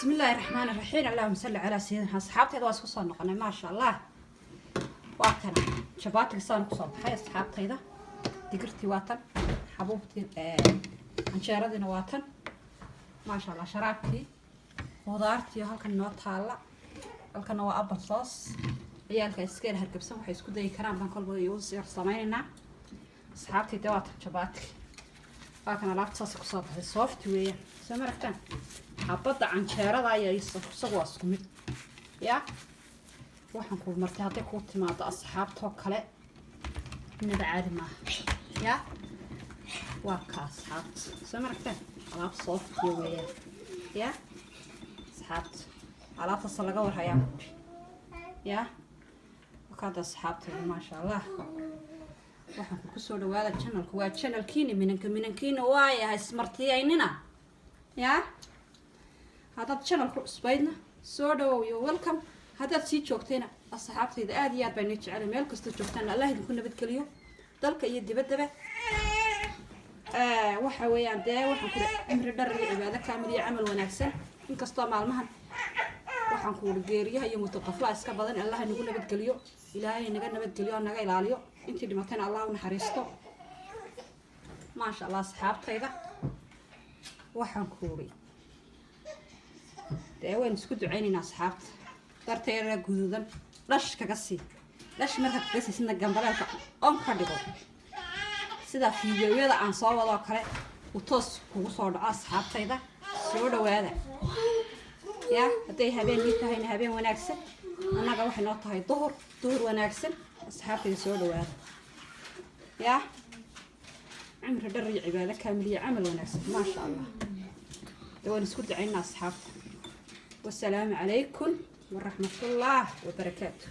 Bismi illaahi raxmaani raxiim, allahuma salli calaa sayidina. Asxaabteyda, waa isku soo noqonay, maasha Allah. Waa kana jabaatiga saan kusoo baxay, asxaabtayda. Digirtii waa tan, xabuubtii canjeeradiina waa tan, maasha Allah. Sharaabkii, khudaartii halkan inoo taalla. Halkana waa apple sauce. Ciyaalka iskeer hargabsan waxay isku dayi karaan baan kolba igu yar sameynaynaa. Asxaabtayda, waa tan jabaatigi, waa kan. Alaabta saas kusoo baxday, soft weeyaan, soo ma aragtaan? Xabadda canjeerada ayaa isagu waa isku mid. Ya, waxaan ku martay hadday kuu timaado asxaabtoo kale, inaba caadi maaha. Ya, waa ka asxaabta, soo ma aragtaan? Alaab soft iya weeyaan. Ya asxaabta, alaabtaasa laga warhayaa. Ya, wakaada asxaabtayda, maasha Allah. Waxaan ku kusoo dhawaada channelka, waa channelkiina minanka minankiina waaya, ha ismartiyaynina. Ya, haddaad channelku cusbaydna, soo dhawow iyo welcome. Haddaad sii joogtayna, asxaabtayda, aada iyo aad baa inii jecelay. Meel kastoo joogtaan, Allah idinku nabadgeliyo, dalka iyo dibaddaba. Waxa weeyaan dee, waxaan ku cimri dhar iyo cibaado kaamil iyo camal wanaagsan. Inkastoo maalmahan waxaan ku uri geeriyaha iyo mutaqaflaa iska badan, Allah nagu nabadgeliyo, Ilaahay naga nabadgeliyo oo naga ilaaliyo. Intii dhimatayna Allah u naxariisto. Maasha Allah, asxaabtayda, waxaan ku uri dee waynu isku ducaynaynaa. Asxaabta, darteeda guduudan dhash kaga sii dhash. Markaad kaga siisidna, gambaleelka on ka dhigo, sida fiidiyoyada aan soo wadoo kale uu toos kugu soo dhaco. Asxaabtayda, soo dhawaada. Ya, hadday habeenii tahayna, habeen wanaagsan. Annaga waxay noo tahay duhur, duhur wanaagsan. Asxaabtayda, soo dhawaada. Ya, cimri dhar iyo cibaado kaamil iyo camal wanaagsan, maasha Allah. De waan isku ducaynaa, asxaabta. Wasalaamu calaykum waraxmatullah wabarakaatu.